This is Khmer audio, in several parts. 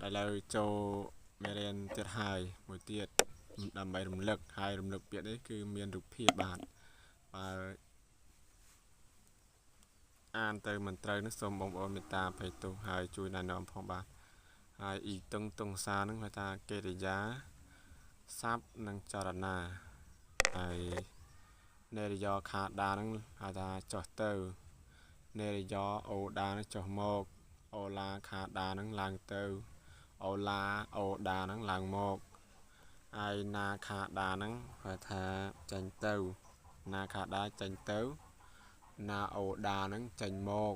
ឥឡូវចូលមេរៀនទៀតហើយមួយទៀតដើម្បីរំលឹកហើយរំលឹកពាក្យនេះគឺមានរូបភាពបាទបើអានទៅមិនត្រូវនោះសូមបងប្អូនមេត្តាអភ័យទោសហើយជួយណែនាំផងបាទហើយអ៊ីតុងតុងសានឹងហៅថាកិរិយាស័ព្ទនិងចរណាហើយនេរិយោខាដានឹងហៅថាចុះទៅនេរិយោអូដានឹងចុះមកអូឡាខាដានឹងឡើងទៅអូឡាអូដានឹងឡើងមកហើយណាខាដានឹងហៅថាចេញទៅណាខាដាចេញទៅណាអូដានឹងចេញមក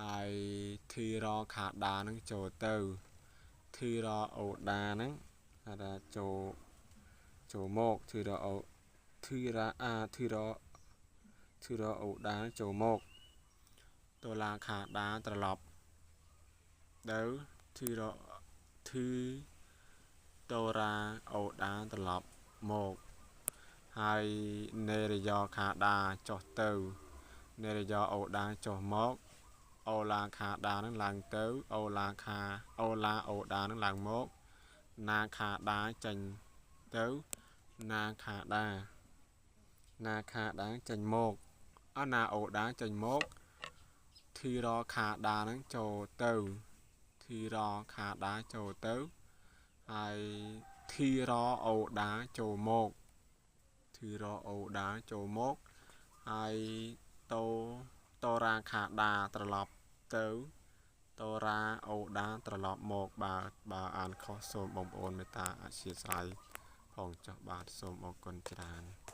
ហើយធីរខាដានឹងចូលទៅធីរអូដានឹងហៅថាចូលចូលមកធីរអូធីរអាធីរធីរអូដាចូលមកតូឡាខាដាត្រឡប់ទៅធីរធីតូរ៉ាអូដាត្រឡប់មកហើយនេរិយោខាដាចុះទៅនេរិយោអូដាចុះមកអូឡាខាដានឹងឡើងទៅអូឡាខាអូឡាអូដានឹងឡើងមកណាខាដាចេញទៅណាខាដាណាខាដាចេញមកអណាអូដាចេញមកធីរខាដានឹងចូលទៅធីរខាដាចូលទៅហើយធីរអូដាចូលមកធីរអូដាចូលមកហើយតូតរ៉ាខាដាត្រឡប់ទៅតរ៉ាអូដាត្រឡប់មកបាទបើអានខុសសូមបងប្អូនមេត្តាអធ្យាស្រ័យផងចុះបាទសូមអរគុណច្រើន។